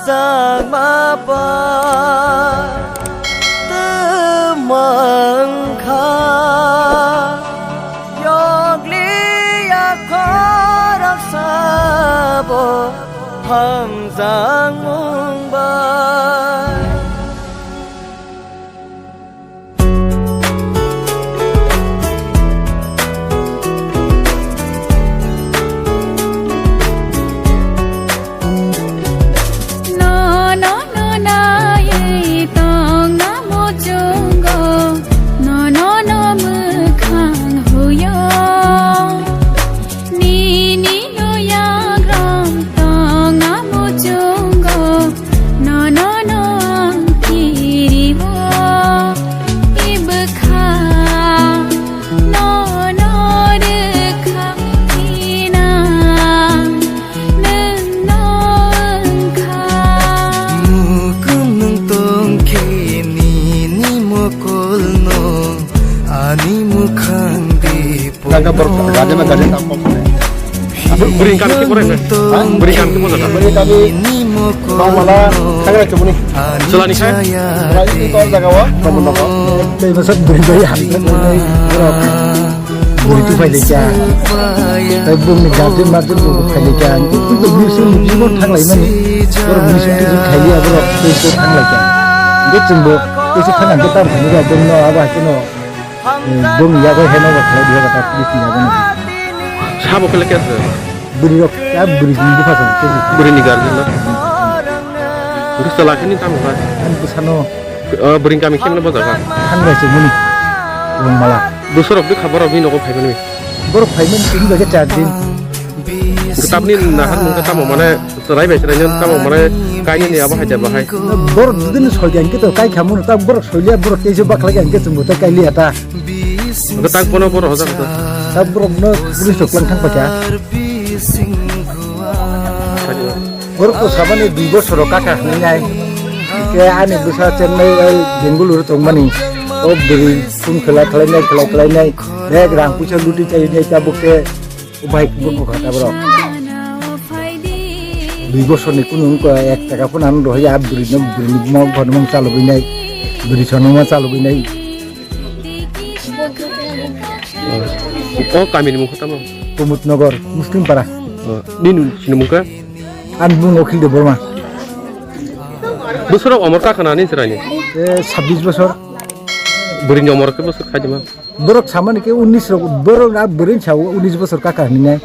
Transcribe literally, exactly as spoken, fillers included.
Changma pa twmang kha, yokli yakhorok sabo hamjak mung bai. No, no, no, naiwi tongna muchungo, no, no, no, mwkhang huyo. Nini no yagram tongna muchungo, no, no, no, ang kiriwo, ibwkha. No, no, rwkha hina, nwng no wngkha. Mukum nwng tongkhe nini mokolno, ani mwkhang di. Nangka borok gajana gajana. Buri kami ke pore. Ha? Buri kami ke pore. Buri kami. Bang mala, kagrai chumuni. Selani khai? Selani di tol jaga wa. Kamu nopo. Tei masa buri bai hamsa bai bai borok. Buri tu phai lekya. Tei bung ni garden marden bung phai lekya. Itu tu bung sun bung bung thang lai mani. Borok bung sun tu khai liya borok tu tu thang lai kya. Itu chumbo. Itu thang ang kita phai lekya bung no aba kino. Bung yago heno ba khlai dia kata police ni yago no. Sabo kele kya se? Buri rok ya buri ni buka sa. Buri ni garden no. Buri sala kini tamo ba. An busano. Buri kami kemne bojaga. Thang bai se muni. Rong mala. Busarok de khabar rok ni nogo phai mani. Borok phai mani tini bai ke char din. Tapni nahan mungka tamo mane. Serai bai serai nang tamo mane kainwi ni abo hai jaba hai. Borok judini soi khe to kai khamu ta borok soilia borok keisa bakhlai khe chwngbo ta kailiya ta. Bo tak bono borok hoja hoja. Ta borok no police rok lang thang pakya. Borok to sabani dui bosor kaka hwnwi nai. Ke ani bwsa Chennai bai Bengaluru tongmani. O bwrwi phone khwla khlainai khwla khlainai. Bek rang puisa luti chainai ta bokhe. O bhai, bo bukha ta borok. Dui bosorni kunu wngkha, ek taka phano ano rohorya, bwrwino, bwrwini buma buphanw mang chalogwi nai, bwrwi sonong ma chalogwi nai. O kamini mungkha tamo? Kumut Nogor, Muslim Para. O, nini sini mungkha? Ani bumung Okhil Debbarma. Bosoro omor kakha nani chwraini? E, sabbish bosor. Bwrwini omor khe bosor khaidima? Borok samani khe unis rok, borok a bwrwini sao unis bosor kaka hinwi nai.